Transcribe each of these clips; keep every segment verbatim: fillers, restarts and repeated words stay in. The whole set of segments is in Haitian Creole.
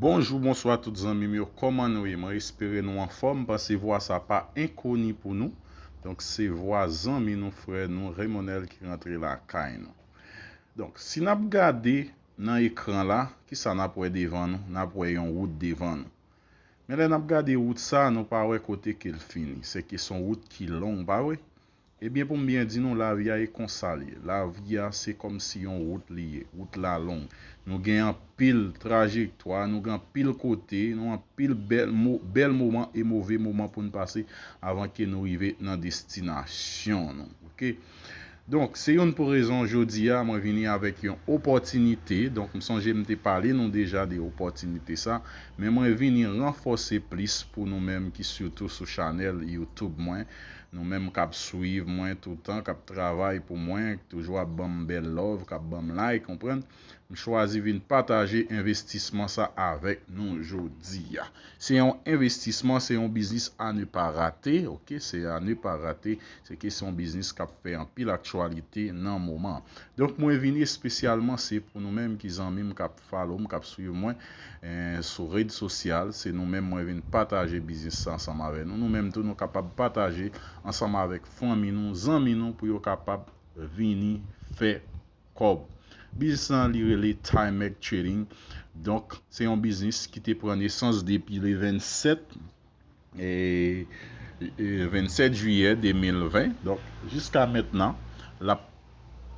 Bonjou, bonswa tout zanmi m yo, kòman nou ye? Mwen espere nou anfòm, paske vwa sa pa enkoni pou nou. Donk, se vwa zanmi nou, frè nou, Remonèl ki rantre lakay nou. Donk, si n ap gade nan ekran la, kisa n ap wè devan nou? N ap wè yon wout devan nou. Men lè n ap gade wout sa, nou pa wè kote ke l fini. Se ke se yon wout ki long, pa vre? Ebyen, pou m byen di nou, lavi a e konsa l ye. Lavi a se kòmsi yon wout li ye. Wout la long. Nou gen anpil trajektwa, nou gen anpil kote, nou anpil bèl mo, bèl moman e move moman pou n pase avan ke nou rive nan destinasyon nou. Oke? Donk, se youn pou rezon jodi a, mwen vini avèk yon opòtinite. Donk, m sonje m te pale nou deja de opòtinite sa, men mwen vini ranfòse plis pou nou menm ki sitou sou chanèl YouTube mwen. Nou menm k ap swiv mwen toutan, k ap travay pou mwen, k toujou ap ban m bèl love, k ap ban m like, konprann? M chwazi vin pataje envestisman sa avèk nou jodi a. Se yon envestisman, se yon biznis à ne pas rater, oke? Se à ne pas rater, se ke se yon biznis k ap fè anpil aktyalite nan moman. Donk, mwen vini espesyalman, se pou nou menm ki zanmi m k ap follow m, k ap swiv mwen, eh, sou red sosyal. Se nou menm mwen vin pataje biznis sa ansanm avè nou. Nou menm tou, nou kapab pataje ansanm avèk fanmi nou, zanmi nou, pou yo kapab vini fè kòb. Biznis lan, li rele Timex Trading. Donk, se yon biznis ki te pran nesans depi le vennsèt, e, e, vennsèt jiyè de mil ven. Donk, jiska mentnan, l ap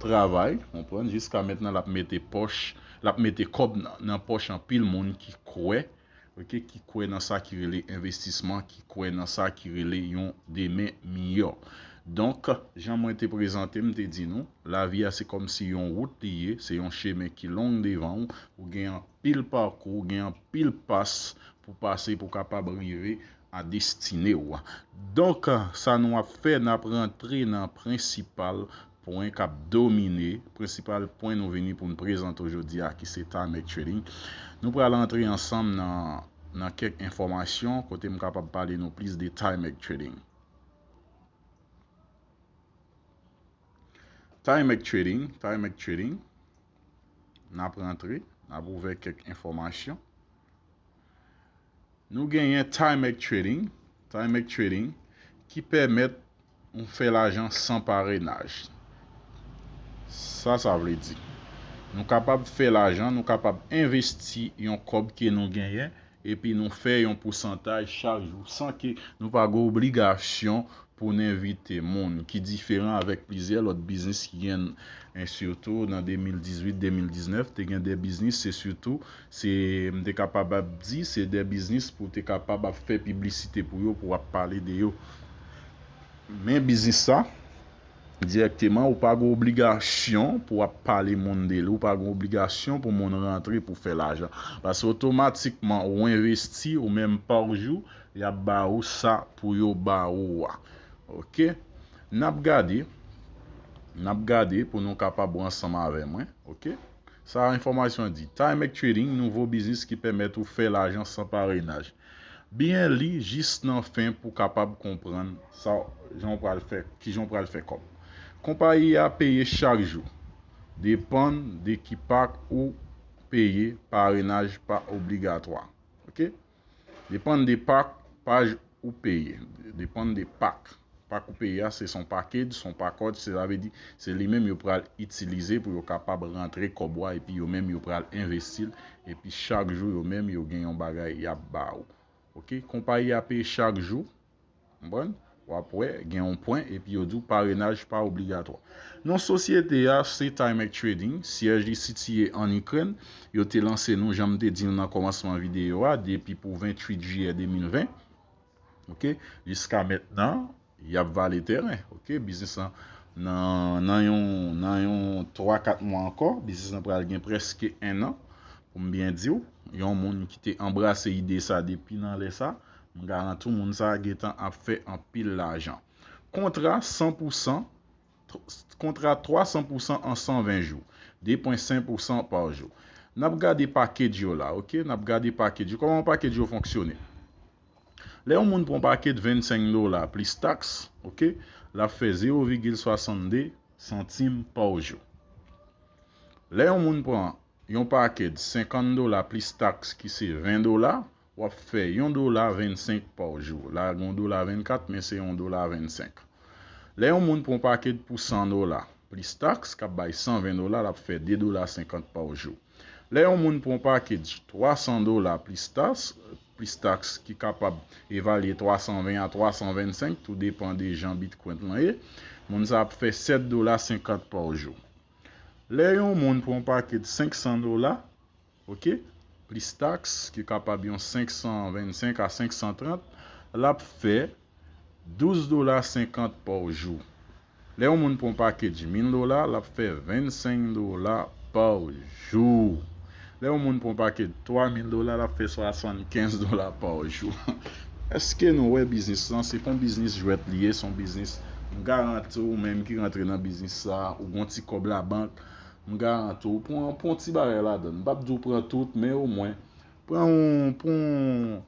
travay, konprann? Jiska mentnan, l ap mete pòch, l ap mete kòb nan, nan pòch anpil moun ki kwè, oke, ki kwè nan sa ki rele envestisman, ki kwè nan sa ki rele yon demen miyò. Donk, jan mwen te prezante m, te di nou, lavi a se kòmsi yon wout li ye, se yon chemen ki long devan w, ou gen anpil pakou, ou gen anpil pas pou pase pou kapab rive a destine w. Donk, sa nou ap fè, n ap rantre nan prensipal pwen k ap domine, prensipal pwen nou vini pou n prezante w jodi a, ki se Timex Trading. Nou pral antre ansanm nan, nan kèk enfòmasyon kote m kapab pale nou plis de Timex Trading. Timex Trading, Timex Trading, n ap rantre, n ap ouvè kèk enfòmasyon. Nou genyen Timex Trading, Timex Trading ki pèmèt ou fè lajan san parenaj. Sa sa vle di? Nou kapab fè lajan, nou kapab envesti yon kòb ke nou genyen, epi nou fè yon pousantaj chak jou, san ke nou pa gen obligasyon pou n envite moun, ki diferan avèk plizyè lòt biznis ki gen, e sitou nan de mil dizuit, de mil diznèf, te gen de biznis, se sitou, se, m te kapab ap di, se de biznis pou w te kapab ap fè piblisite pou yo, pou w ap pale de yo. Men biznis sa, dirèkteman, ou pa gen obligasyon pou w ap pale moun de li, ou pa gen obligasyon pou moun rantre pou fè lajan. Paske otomatikman, ou envesti, ou menm pa w jou, y ap ba ou sa pou yo ba ou a. Oke? N ap gade, n ap gade pou nou kapab ansanm avè mwen, oke? Sa enfòmasyon an di, Timex Trading, nouvo biznis ki pèmèt ou fè lajan san parenaj. Byen li jis nan fen pou kapab konprann sa, jan w pral fè, kijan w pral fè kòb. Konpayi a peye chak jou. Depann de ki pak ou peye, parenaj pa obligatwa. Oke? Depann de pak, paj ou peye. Depann de pak. Pak ou peye a, se son package, son pakòt, se, sa vle di, se li menm yo pral itilize pou yo kapab rantre kòb ou a, epi yo menm yo pral envesti l, epi chak jou yo menm yo gen yon bagay y ap ba ou. Oke? Konpayi a peye chak jou. Konprann? W ap wè, gen yon pwen, epi yo di w parenaj pa obligatwa. Non sosyete a, se Timex Trading, syèj li sitiye ann Ikrèn. Yo te lanse nou, jan m te di nou nan kòmansman videyo a, depi pou venntuit jiyè de mil ven. Oke? Jiska mentnan, y ap vale tèren. Oke? Biznis lan, nan, nan yon, nan yon twa, kat mwa ankò, biznis lan pral gen prèske en an. Pou m byen di w, yon moun ki te anbrase ide sa depi nan lè sa, m garanti w moun sa gentan ap fè anpil lajan. Kontra san pou san, kontra twa san pou san an san ven jou, de pwen senk pou san pa jou. N ap gade package yo la, oke? N ap gade package yo. Kòman package yo fonksyone? Lè yon moun pran package vennsenk dola plis taks, oke, l ap fè zewo vigil swasannde santim pa jou. Lè yon moun pran yon pakèt senkant dola plis taks ki se ven dola, w ap fè yon dola vennsenk pa jou. La gen yon dola vennkat, men se yon dola vennsenk. Lè yon moun pran yon pakèt pou san dola plis taks, k ap bay san ven dola, l ap fè de dola senkant pa jou. Lè yon moun pran yon pakèt twa san dola plis taks, plis taks ki kapab evalye twa san ven a twa san vennsenk, tou depan de jan Bitcoin lan ye, moun sa ap fè sèt dola senkant pa jou. Lè yon moun pran yon pakèt senk san dola, oke, plis taks ki kapab yon senk san vennsenk a senk san trant, l ap fè douz dola senkant pa jou. Lè yon moun pran yon pakèt mil dola, l ap fè vennsenk dola pa jou. Lè yon moun pran yon pakèt twa mil dola, l ap fè swasannkenz dola pa jou. Èske nou wè biznis lan? Se pa yon biznis jwèt li ye, se yon biznis, m garanti w, ou menm ki rantre nan biznis sa, ou gon ti kòb labank, m garanti w, pran, pran yon ti bagay ladan. M p ap di w pran tout, men omwen, pran yon, pran yon,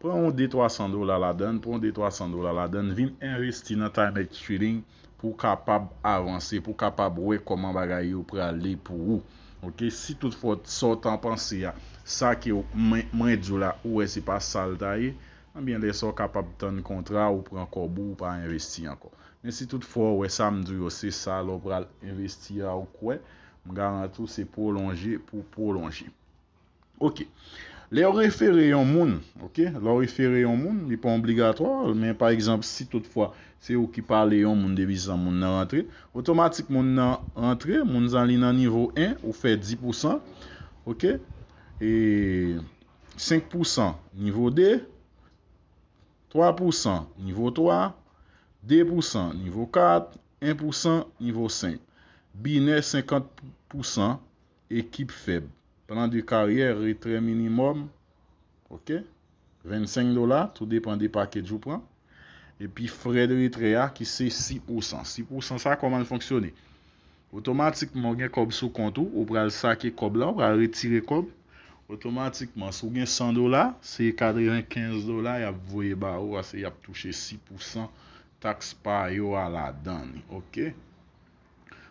pran yon de twa san dola ladan, pran yon de twa san dola ladan, vin envesti nan Timex Trading pou w kapab avanse, pou w kapab wè kòman bagay yo prale pou ou. Oke, si toutfwa sa w t ap panse a, sa ke w, mwen, mwen di w la, ou wè se pa sa l ta ye, ebyen, lè sa w kapab tann kontra, ou pran kòb ou, ou pa envesti ankò. Men si toutfwa w wè sa m di w yo se sa, lè w pral envesti a, ou kwè, m garanti w se pwolonje pou pwolonje. Oke. Lè w refere yon moun, oke, lè w refere yon moun, li pa obligatwa, men pa egzanp, si toutfwa se ou ki pale yon moun depi san moun nan rantre, otomatik moun nan rantre, moun sa li nan nivo en, ou fè dis pousan, oke, e senk pousan nivo de, twa pousan nivo twa, de pousan nivo kat, en pousan nivo senk. Binè senkant pousan, ekip fèb. Plan de karyè, retrè minimòm, oke, vennsenk dola, tou depan de package ou pran. Epi frè de retrè a ki se sis pousan. Sis pousan sa, kòman l fonksyone? Otomatikman, ou gen kòb sou kont ou, ou pral sake kòb la, ou pral retire kòb. Otomatikman, si w gen san dola, se katrevenkenz dola y ap voye ba ou, paske y ap touche sis pousan taks pa yo a ladan li, oke?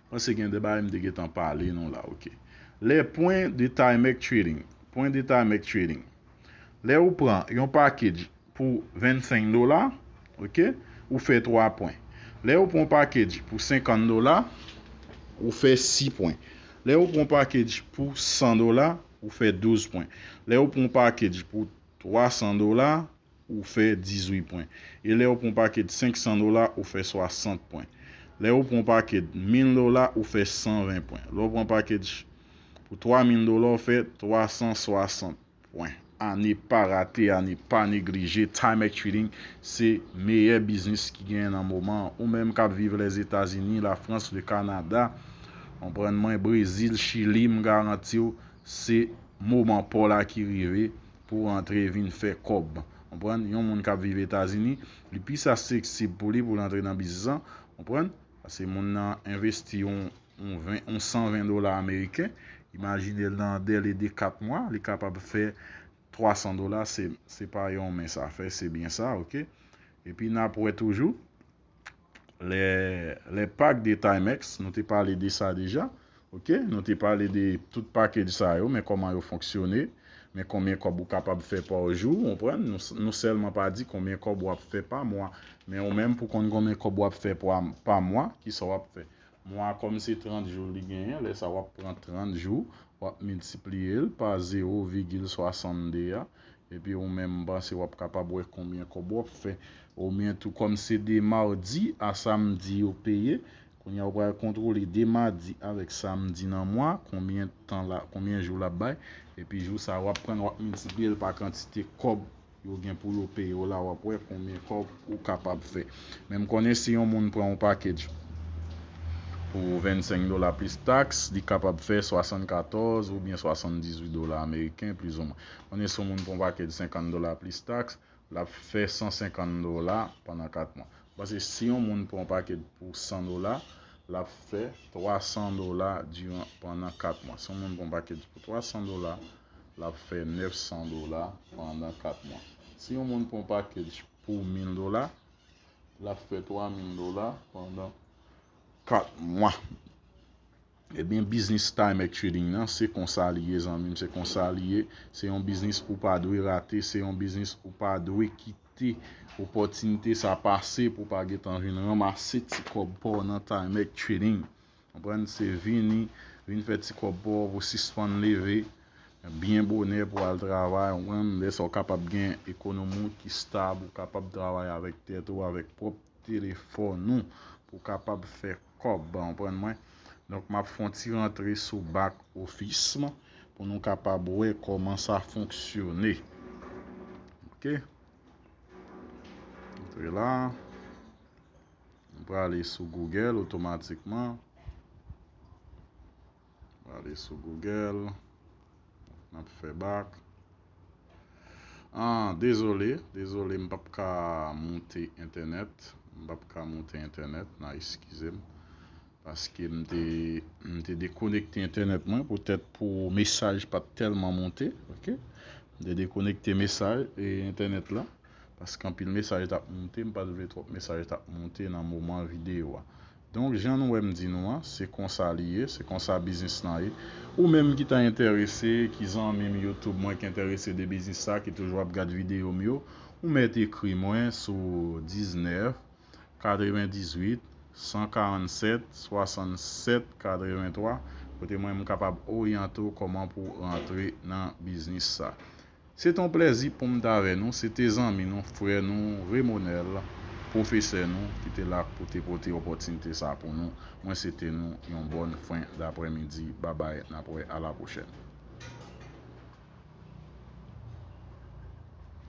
Paske gen de bagay m te gentan pale nou la, oke? Les points de Timex Trading. Pwen de Timex Trading. Lè ou pran yon package pou vennsenk dola, oke, ou fè twa pwen. Lè ou pran yon package pou senkant dola, ou fè sis pwen. Lè ou pran yon package pou san dola, ou fè douz pwen. Lè ou pran yon package pou twa san dola, ou fè dizuit pwen. E lè ou pran yon package senk san dola, ou fè swasant pwen. Lè ou pran yon package mil dola, ou fè san ven pwen. Lè ou pran yon package pou twa mil dola, ou fè twa san swasant pwen. À ne pas rater, à ne pas négliger. Timex Trading, se meyè biznis ki genyen nan moman an. Ou menm k ap viv Lèzetazini, Lafrans, le Kanada, konprann mwen, Brezil, Chili, m garanti w, se moman pa w la ki rive pou w antre vin fè kòb. Konprann? Yon moun k ap viv Etazini, li pi aksesib pou li pou l antre nan biznis lan. Konprann? Paske moun nan envesti yon, yon ven, yon san ven dola ameriken. Imajine l nan dèle de kat mwa, li kapab fè twa san dola, se, se pa yon mens afè, se byen sa, oke? Epi n ap wè toujou, les, les packs de Timex, nou te pale de sa deja, oke? Nou te pale de tout package sa yo, men kòman yo fonksyone, men konbyen kòb ou kapab fè pa jou, ou konprann? Nou, nou sèlman pa di konbyen kòb w ap fè pa mwa, men ou menm pou konn konbyen kòb w ap fè pa, pa mwa, kisa w ap fè? Mwa kòm se trant jou li genyen, lè sa w ap pran trant jou, w ap miltipliye l pa zewo vigil swasannde a, epi ou menm m panse w ap kapab wè konbyen kòb w ap fè. Oubyen tou kòm se de madi a samdi yo peye, kounye a ou pral kontwole de madi avèk samdi nan mwa, konbyen tan la, konbyen jou l ap bay, epi jou sa a w ap pran, w ap miltipliye l pa kantite kòb yo gen pou yo peye w la, w ap wè konbyen kòb ou kapab fè. Men m konnen si yon moun pran yon package pou vennsenk dola plis taks, li kapab fè swasannkatòz oubyen swasanndizuit dola ameriken, plizoumwen. Konnen si yon moun pran yon package senkant dola plis taks, l ap fè san senkant dola pandan kat mwa. Paske si yon moun pran yon package pou san dola, l ap fè twa san dola diran, pandan kat mwa. Si yon moun pran yon package pou twa san dola, l ap fè nèf san dola pandan kat mwa. Si yon moun pran yon package pou mil dola, l ap fè twa mil dola pandan kat mwa. Ebyen, biznis Timex Trading nan, se konsa li ye, zanmi m, se konsa li ye. Se yon biznis ou pa dwe rate, se yon biznis ou pa dwe kite opòtinite sa pase pou w pa gentan vin ranmase ti kòb pa w nan Timex Trading. Konprann? Se vini, vin fè ti kòb pa w pou sispann leve byen bonè pou al travay. Konprann? Lè sa w kapab gen ekonomi w ki stab, ou kapab travay avèk tèt ou, avèk pwòp telefòn ou pou w kapab fè kòb, konprann mwen? Donk, m ap fè yon ti rantre sou back office pou nou kapab wè kòman sa fonksyone. Ok? Antre la. M prale sou Google otomatikman. M prale sou Google. N ap fè back. Ah, dezole, dezole, m p ap ka moute entènèt. M p ap ka moute entènèt, n a eskize m. Paske m te, m te dekonekte entènèt mwen, poutèt pou mesaj pa t tèlman monte, ok? M te dekonekte mesaj e entènèt la, paske anpil mesaj t ap monte, m pa t vle twòp mesaj t ap monte nan moman videyo a. Donk, jan nou wè m di nou an, se konsa li ye, se konsa biznis lan ye. Ou menm ki ta enterese, ki zanmi m YouTube mwen ki enterese de biznis sa, ki toujou ap gad videyo m yo, ou mèt ekri mwen sou diznèf, katrevendizuit, san karannsèt, swasannsèt, katreventwa, kote mwen m kapab oryante w kòman pou w rantre nan biznis sa. Se te yon plèzi pou m t avè nou, se te zanmi nou, frè nou, Remonèl, pwofesè nou, ki te la pou te pote opòtinite sa pou nou. Mwen se te nou, yon bòn fen daprèmidi. Babay, n ap wè, a la pwochèn.